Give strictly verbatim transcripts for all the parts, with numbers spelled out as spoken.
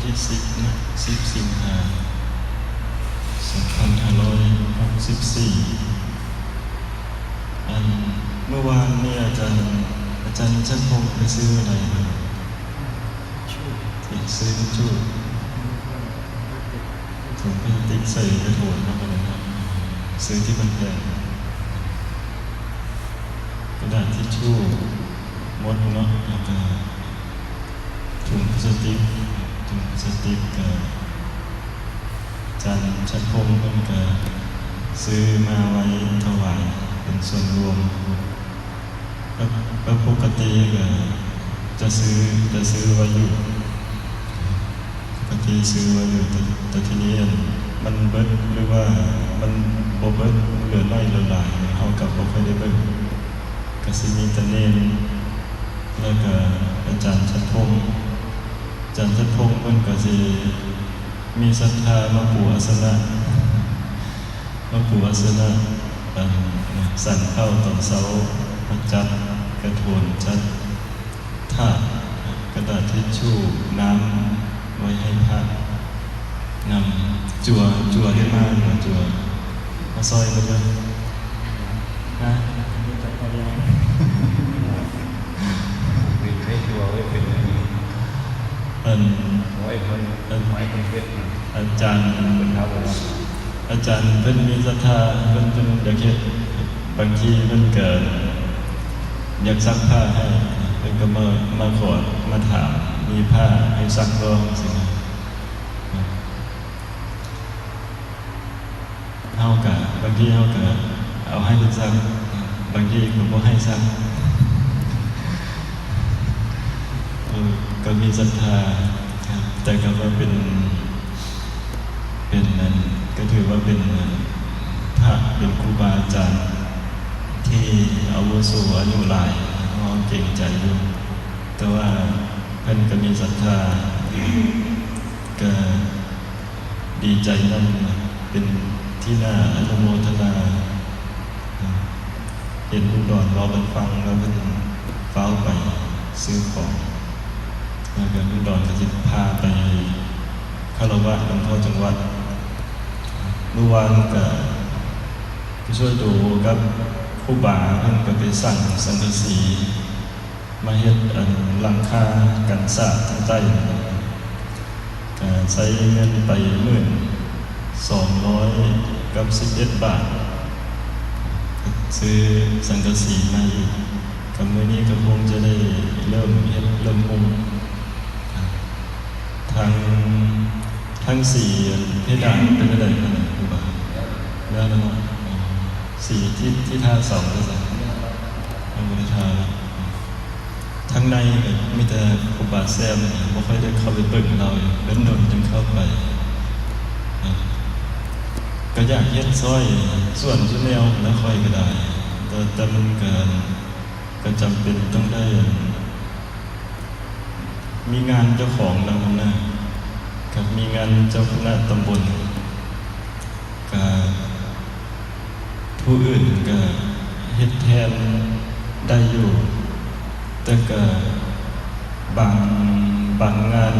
ที่สิบนะ สิบสิงหา สองพันห้าร้อยหกสิบสี่ อัน เมื่อวานเนี่ยอาจารย์ อาจารย์ชัดพงศ์ไปซื้ออะไรมา ซื้อทิชชู่ ถุงพลาสติกใส่กระโถนเข้าไปเลยนะ ซื้อที่มันแพง กระดาษทิชชู่ มดเนาะ แล้วก็ ถุงพลาสติก ถุงพลาสติกก็ อาจารย์ชัดพงศ์เพิ่นก็ซื้อมาไว้ถวายเป็นส่วนรวม แล้ว แล้วปกติก็จะซื้อ จะซื้อไว้อยู่ ปกติซื้อไว้อยู่ แต่ แต่ทีนี้มันเบิด หรือว่ามันบ่เบิด เหลือน้อยเหลือหลาย เฮาก็บ่ค่อยได้เบิ่ง ก็สิมีแต่เณร แล้วก็อาจารย์ชัดพงศ์ อาจารย์ชัดพงศ์เพิ่นก็สิมีศรัทธามาปูอาสนะ มาปูอาสนะ อัน สันเข้าตอนเช้า มาจัดกระโถน จัดถาด กระดาษทิชชู่ น้ำไว้ให้พระ นำจั่ว จั่วได้มาบ่ จั่ว มาซอยเพิ่นเด้อ ฮะ มีแต่พอดี เป็นให้จั่วไว้เป็นอันนี้ อัน ไว้เพิ่น อัน ไว้เพิ่นเฮ็ดนะ อาจารย์ เพิ่นครับผม อาจารย์เพิ่นมีศรัทธา เพิ่น เพิ่นอยากเฮ็ด บางทีเพิ่นก็อยากซักผ้าให้ เพิ่นก็มา มาขอ มาถาม มีผ้าให้ซักบ่ จั่งซี้นะ เฮากะ บางทีเฮากะเอาให้เพิ่นซัก บางทีก็บ่ให้ซัก เออ ก็มีศรัทธาครับ แต่ก็ว่าเป็น เป็นอัน ก็ถือว่าเป็นอัน พระ เป็นครูบาอาจารย์ ที่อาวุโสอายุหลาย เฮาเกรงใจอยู่ แต่ว่าเพิ่นก็มีศรัทธา ก็ ดีใจนำนะ เป็นที่น่าอนุโมทนา เห็นลุงดอนเว้าให้ฟัง แล้วเพิ่นฟ้าวไปซื้อของ แล้วก็ลุงดอนก็สิพาไปคารวะหลวงพ่อจังหวัด เมื่อวานก็ไปช่วยดูกับครูบา เพิ่นก็ไปสั่งสังกะสี มาเฮ็ดอันหลังคากันศาสตร์ทางใต้นี่ ก็ใช้เงินไปหมื่นสองร้อยกับสิบเอ็ดบาท ซื้อสังกะสีมาอีก ก็มื้อนี้ก็คงจะได้เริ่มเฮ็ดเริ่มมุง ทั้ง ทั้งสีเพดานเป็นจั่งใด๋คะเนี่ย ครูบา แล้วเนาะ อ๋อ สีที่ ที่ทาเสาเด้อจ้ะ ยังบ่ได้ทาเนาะ ทางในก็มีแต่ครูบาแซม บ่ค่อยได้เข้าไปเบิ่งลาวอยู่ โดนๆ จั่งเข้าไป ก็อยากเฮ็ดซ่อยส่วนซุแนวหั้นล่ะ ข้อยก็ได้ แต่ แต่มันก็ ก็จำเป็นต้องได้ มีงานเจ้าของนำหั้นนะ กับมีงานเจ้าคณะตำบล ก็ผู้อื่นก็เฮ็ดแทนได้อยู่ แต่ก็บาง บางงาน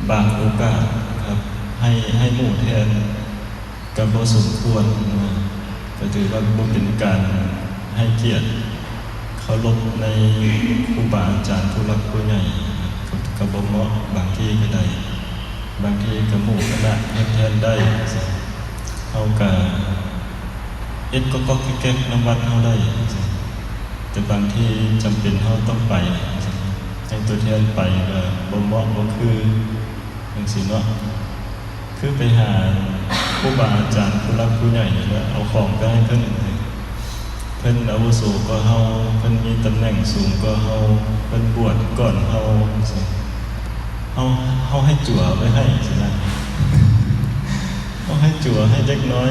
บางโอกาสครับ ให้ ให้หมู่แทน ก็บ่สมควรนะ ก็ถือว่าบ่เป็นการให้เกียรติ เคารพในครูบาอาจารย์ผู้หลักผู้ใหญ่ ก็ ก็บ่เหมาะ บางทีก็ได้ บางทีก็หมู่คณะเฮ็ดแทนได้ เฮาก็เฮ็ดก๊อกๆแก๊กๆนำวัดเฮาได้ แต่บางทีจำเป็นเฮาต้องไป ให้ตัวแทนไปก็บ่เหมาะบ่คือ จั่งซี้เนาะ คือไปหาครูบาอาจารย์ผู้หลักผู้ใหญ่นี่แหละ เอาของไปให้เพิ่น เพิ่นอาวุโสกว่าเฮา เพิ่นมีตำแหน่งสูงกว่าเฮา เพิ่นบวชก่อนเฮา จั่งซี้ เฮา เฮาให้จั่วเอาไปให้ จั่งซี้นะ เฮาให้จั่วให้เด็กน้อย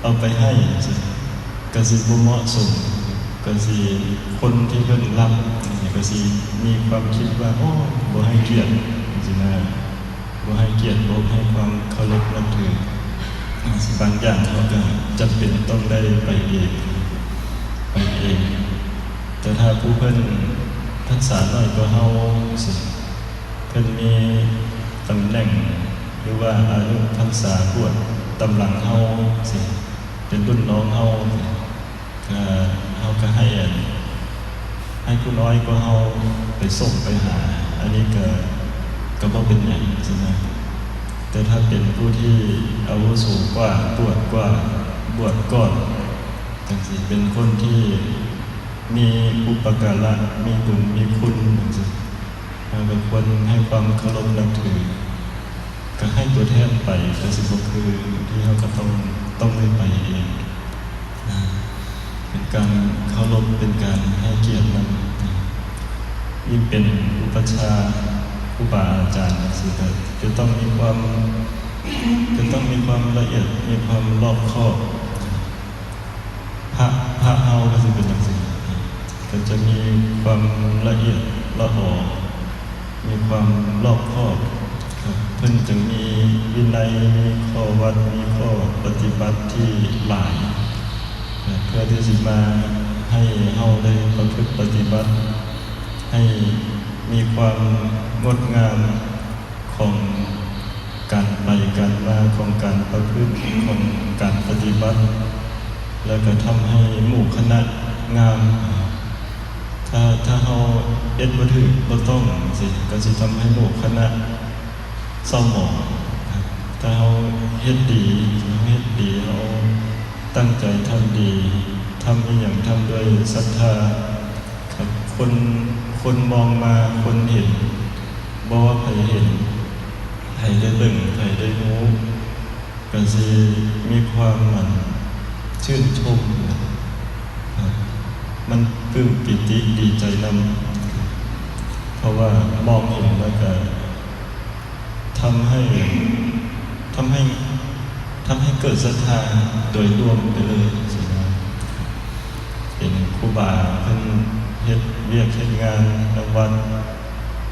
เอาไปให้ จั่งซี้ ก็สิบ่เหมาะสม ก็สิ คนที่เพิ่นรับนี่ก็สิมีความคิดว่า โอ้ บ่ให้เกียรติ จั่งซี้นะ บ่ให้เกียรติ บ่ให้ความเคารพนับถือ สิบางอย่างเฮาก็จำเป็นต้องได้ไปเอง ไปเอง แต่ถ้าผู้เพิ่นพรรษาน้อยกว่าเฮา จั่งซี้ เพิ่นมีตำแหน่ง หรือว่าอายุพรรษาบวชตามหลังเฮาจั่งซี้ เป็นรุ่นน้องเฮาจั่งซี้ ก็ เฮาก็ให้อัน ให้ผู้น้อยกว่าเฮาไปส่งไปหา อันนี้ก็ ก็บ่เป็นหยังจั่งซี้นะ แต่ถ้าเป็นผู้ที่อาวุโสกว่า บวชกว่า บวชก่อนจั่งซี้ เป็นคนที่มีอุปการะ มีบุญมีคุณจั่งซี้ เฮาก็ควรให้ความเคารพนับถือ ก็ให้ตัวแทนไป ก็สิบ่คือที่เฮาก็ต้อง ต้องได้ไปเอง อ่า เป็นการเคารพ เป็นการให้เกียรตินำ ยิ่งเป็นอุปัชฌาย์ ครูบาอาจารย์จั่งซี้ ก็จะต้องมีความ จะต้องมีความละเอียด มีความรอบคอบ พระ พระเฮาก็สิเป็นจั่งซี้ ก็จะมีความละเอียดละออ มีความรอบคอบครับ เพิ่นจะมีวินัย มีข้อวัด มีข้อปฏิบัติที่หลายครับ เพื่อที่สิมาให้เฮาได้ประพฤติปฏิบัติ ให้มีความงดงามของการไปการมา ของการประพฤติ ของการปฏิบัติ แล้วก็ทำให้หมู่คณะงาม ถ้า ถ้าเฮาเฮ็ดบ่ถูกบ่ต้องจั่งซี้ ก็สิทำให้หมู่คณะเศร้าหมองครับ ถ้าเฮาเฮ็ดดี เฮาเฮ็ดดี เฮาตั้งใจทำดี ทำอีหยังทำด้วยศรัทธาครับ คน คนมองมา คนเห็น บ่ว่าไผเห็น ไผได้เบิ่ง ไผได้รู้ ก็สิมีความ อัน ชื่นชมนะครับ มันปลื้มปีติดีใจนำ เพราะว่ามองเห็นแล้วก็ทำให้ ทำให้ ทำให้เกิดศรัทธาโดยรวมไปเลยสินะ เป็นครูบาเพิ่นเฮ็ดเวียกเฮ็ดงานนำวัด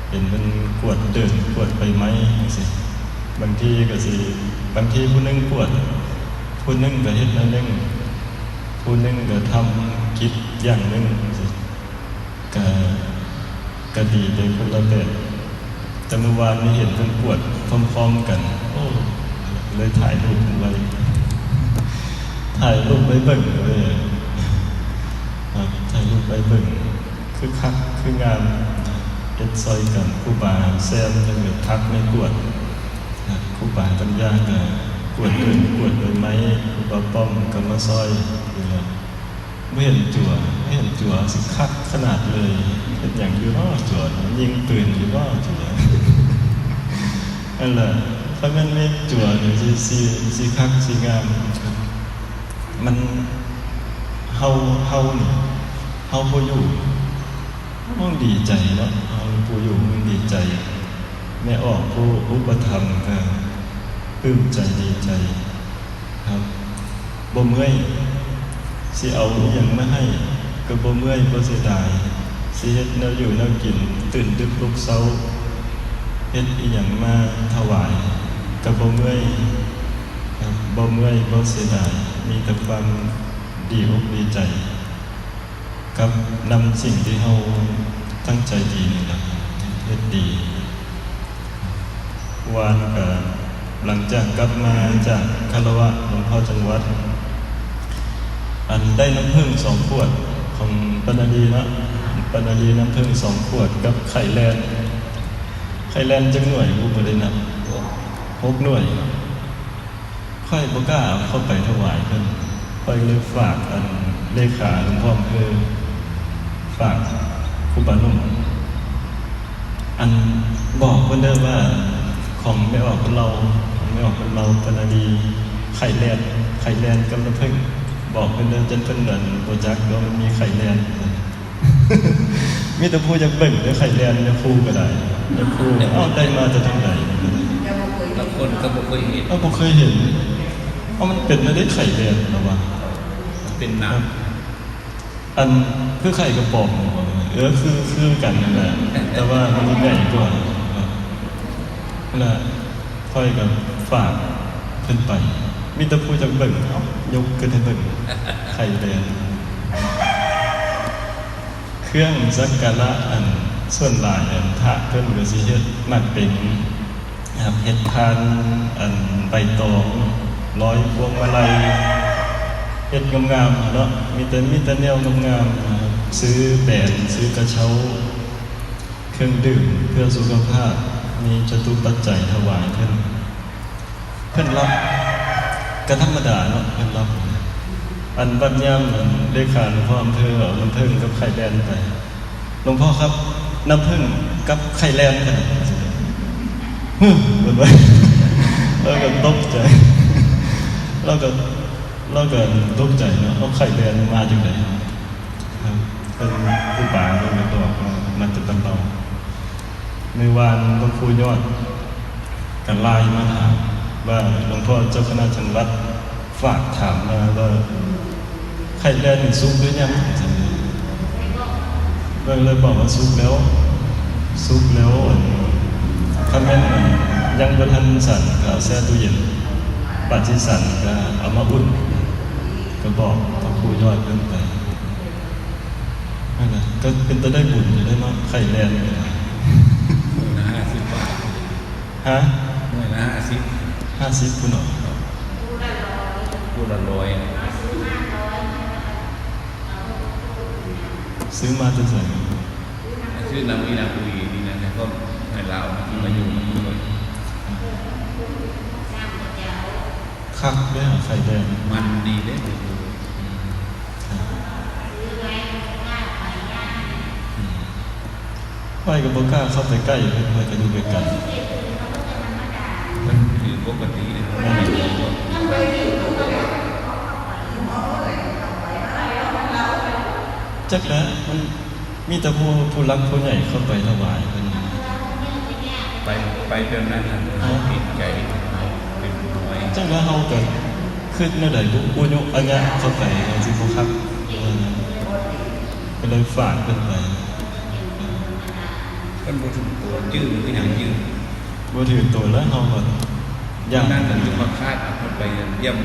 เป็นเพิ่นกวาดเดินกวาดใบไม้จั่งซี้ บางทีก็สิ บางทีผู้หนึ่งกวาด ผู้หนึ่งก็เฮ็ดแนวหนึ่ง ผู้หนึ่งก็ทำกิจอย่างหนึ่งจั่งซี้ ก็ ก็ดีไปคนละแบบ แต่เมื่อวานนี้เห็นเพิ่นกวาดพร้อมๆกัน โอ้ เลยถ่ายรูปไว้ ถ่ายรูปไว้เบิ่งเลยครับ ถ่ายรูปไว้เบิ่ง คือคัก คืองาม เฮ็ดซอยกัน ครูบาแซมจั่งเลยทักไม่กวาด ครับ ครูบาปัญญาก็กวาดเดินกวาดใบไม้ ครูบาป้อมก็มาซอยอยู่แล้ว บ่เห็นจั่ว บ่เห็นจั่ว สิคักขนาดเลย เฮ็ดหยังอยู่น้อจั่ว ยิงปืนอยู่น้อจั่ว นั่นแหละ ถ้าแม่นมีจั่วนี่สิ สิ สิคัก สิงาม มัน เฮา เฮานี่ เฮาผู้อยู่ เฮาดีใจเนาะ เฮาผู้อยู่ เฮาดีใจ แม่ออกผู้อุปถัมภ์ก็ปลื้มใจดีใจ ครับ บ่เมื่อย สิเอาอิหยังมาให้ ก็บ่เมื่อย บ่เสียดาย สิเฮ็ดแนวอยู่แนวกิน ตื่นดึกลุกเช้า เฮ็ดอิหยังมาถวาย ก็บ่เมื่อย ครับ บ่เมื่อย บ่เสียดาย มีแต่ความดีอกดีใจ กับนำสิ่งที่เฮาตั้งใจดีนี่ล่ะ เฮ็ดดี วานก็หลังจากกลับมาจากคารวะหลวงพ่อจังหวัด อันได้น้ำผึ้งสองขวดของปานาดีเนาะ ปานาดีน้ำผึ้งสองขวดกับไข่แลน ไข่แลนจักหน่วย บ่ได้นับ หกหน่วย ข้อยบ่กล้าเอาเข้าไปถวายเพิ่น ข้อยเลยฝากอันเลขาหลวงพ่ออำเภอ ฝากครูบาหนุ่ม อันบอกเพิ่นเด้อว่าของแม่ออกเพิ่นเล่า ของแม่ออกเพิ่นเล่าปานาดี ไข่แลน ไข่แลนกับน้ำผึ้ง บอกเพิ่นเด้อ จั่งเพิ่นนั่นบ่จักว่ามันมีไข่แลน มีแต่ผู้อยากเบิ่งเด้อ ไข่แลน ยาคูก็ได้ ยาคู เอ้า ได้มาแต่ทางใด บางคนก็บ่เคยเห็น เอ้า บ่เคยเห็น เอ้า มันเป็นได้ไข่แลนเหรอวะ เป็นน้ำ อันคือไข่กระป๋องบ่ เออ คือ คือกันนั่นแหละ แต่ว่ามันใหญ่กว่า นั่นแหละ ข้อยก็ฝากเพิ่นไป มีแต่ผู้อยากเบิ่ง เอ้า ยกขึ้นให้เบิ่ง ไข่แลน เครื่องสักการะอัน ส่วนหลายอันพระเพิ่นก็สิเฮ็ดหมากเป๋งนะครับ เฮ็ดพาน อันใบตอง ร้อยพวงมาลัย เฮ็ดงามๆเนาะ มีแต่ มีแต่แนวงามๆนะครับ ซื้อแบรนด์ ซื้อกระเช้า เครื่องดื่มเพื่อสุขภาพ มีจตุปัจจัยถวายเพิ่น เพิ่นรับ ก็ธรรมดาเนาะ เพิ่นรับ อันบัดยามอันเลขาหลวงพ่ออำเภอเอาน้ำผึ้งกับไข่แลนไป "หลวงพ่อครับ น้ำผึ้งกับไข่แลน" เพิ่นว่า เราก็ตกใจ เราก็ เราก็ตกใจเนาะ "เอาไข่แลนมาจังได๋" ครับ เพิ่น ครูบาเพิ่นก็บอกว่ามันจะเป็นเรา ในวานหลวงปู่ยอดก็ไลน์มาถามว่า "หลวงพ่อเจ้าคณะจังหวัดฝากถามมาว่า ไข่แลนนี่สุกหรือยัง?" เพิ่นเลยบอกว่า "สุกแล้ว สุกแล้ว คันแม่นยังบ่ทันสั่นก็เอาแช่ตู้เย็น บัดสิสั่นก็เอามาอุ่น" ก็บอกพระครูยอดเพิ่นไป นั่นน่ะ ก็เป็นตาได้บุญอยู่ได้เนาะ ไข่แลนนี่นะ มื้อละห้าสิบบาท ฮะ มื้อละห้าสิบ ห้าสิบพุ้นเหรอ ผู้ละร้อย ซื้อมาแต่ไส ซื้อนำอีนางอุ๋ยนี่นะ แล้วก็ให้ลาวมาอยู่มาอยู่ คักเด้อไข่แดง มันดีเด้อ อืม อืม ข้อยก็บ่กล้าเข้าไปใกล้เพิ่น ข้อยก็อยู่ไกลๆ เพิ่นถือปกติเลย นั่นแหละ จักแหละ มันมีแต่ผู้ ผู้หลักผู้ใหญ่เข้าไปถวายเพิ่น ไป ไปแบบนั้นน่ะ ฮะ ติดใจ เป็นร้อย จักแหละ เฮาก็คิดแนวใด๋บุ อุยุอะยะเข้าไป จังซี่บ่คัก เออ ก็เลยฝากเพิ่นไป มันบ่ถือตัว จื้อมันคือหยัง จื้อ บ่ถือตัวแล้ว เฮาก็ย่าน นั่นน่ะ อยู่พระคาด เพิ่นไปเยี่ยม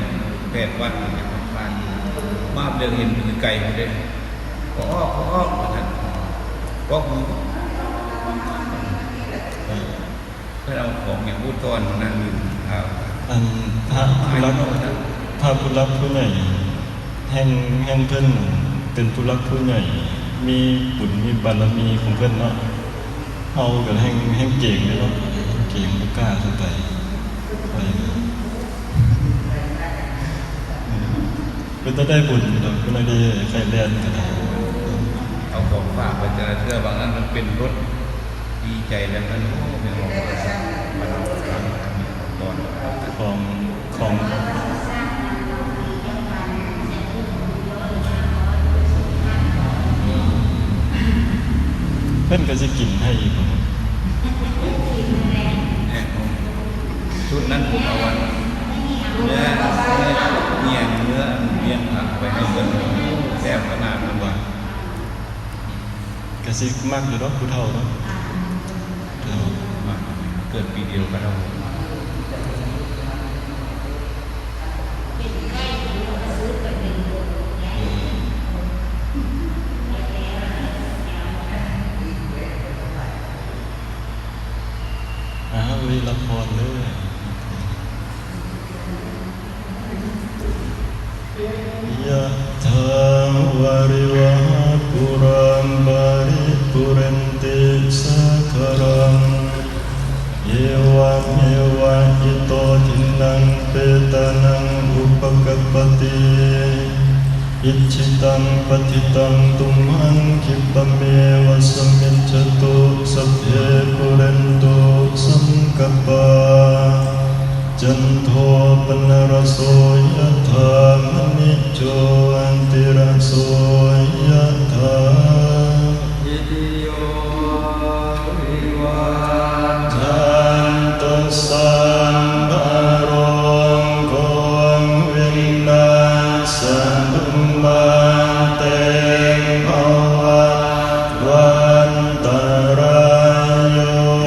แพทย์วัดอยู่พระคาด มาเดินเห็นอยู่ไกลๆ พุ่นเด้ "บ่ออก บ่ออก" ว่าซั่น "บ่ออก" เออ เพิ่นเอาของอย่างผู้ต้อนนั่งอยู่ ครับ อันพระผู้หลัก พระผู้หลักผู้ใหญ่ แฮ่ง แฮ่งเพิ่นเป็นผู้หลักผู้ใหญ่ มีบุญมีบารมีของเพิ่นเนาะ เฮาก็แฮ่ง แฮ่งเกรงเด้เนาะ แฮ่งเกรงบ่กล้าเข้าไป ไป เป็นตาได้บุญอยู่ดอก เป็นอะไรไข่แลนก็ได้ เอาของฝากไปแต่ละเทื่อ บางอันมันเป็นรถ ดีใจแล้วมัน โอ้ เป็นของ มันเอาของก่อน ของ ของ เพิ่นก็สิกินให้อีกบ่ เนี่ย ชุดนั้นผมเอาวัน เนื้อ เนื้อเนียน เนื้อเนียนผักไปให้เพิ่น แซ่บขนาดนั้นว่ะ ก็สิมักอยู่ดอกผู้เฒ่าเนาะ เฒ่า มาเกิดปีเดียวกับเรา อ้าว วีรพรเด้อ ยะถาวาริวหาปูราปาริปูเรนติสาคารัง เอวะเมวะอิโตทินังเปตานังอุปกัปปติ อิจฉิตังปัตถิตังตุมหังคิปะเมวะสมิจฉตุ สัพเพปูเรนตุสังกัปปา จันโทปนรสโสยะถามณิโชติรสโสยะถา อิติโยวิวัชชันตุสัพพะโรโควินัสสตุมาเตภวัตวันตรายโย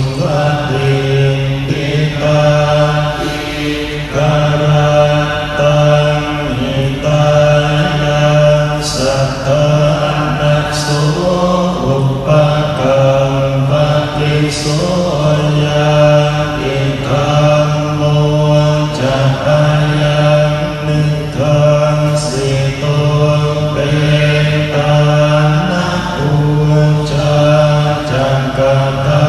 Suvatinditā dīgharattaṃ hitāya saddhānaso upakappati. So ñātidhammo ca ayaṃ nidassito petāna pūjā ca katā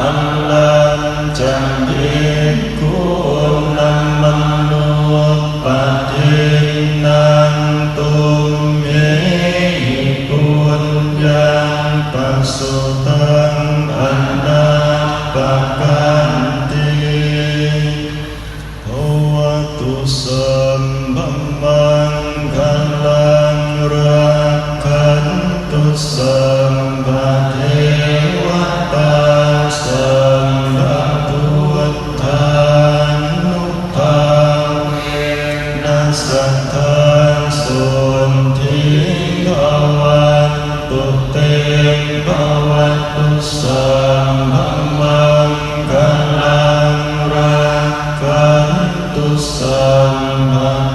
amalañca bhikkhūnamanuppadinnaṃ tumhehi puññaṃ pasutaṃ anappakanti. Bhavatu sabbamaṅgalaṃ rakkhantu sabbadevatā sabbabuddhānubhāvena sadā sotthī bhavantu te. Bhavatu sabbamaṅgalaṃ rakkhantu sabbadevatā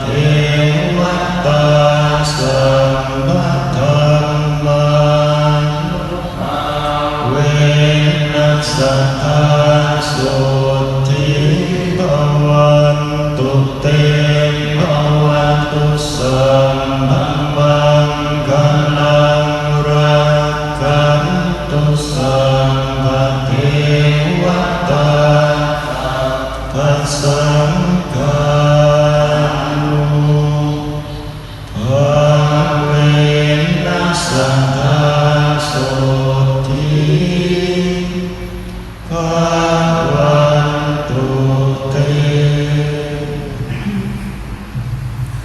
sabbadhammānubhāvena sadā sotthī bhavantu te. Bhavatu sabbamaṅgalaṃ rakkhantu sabbadevatā sabbasaṅghā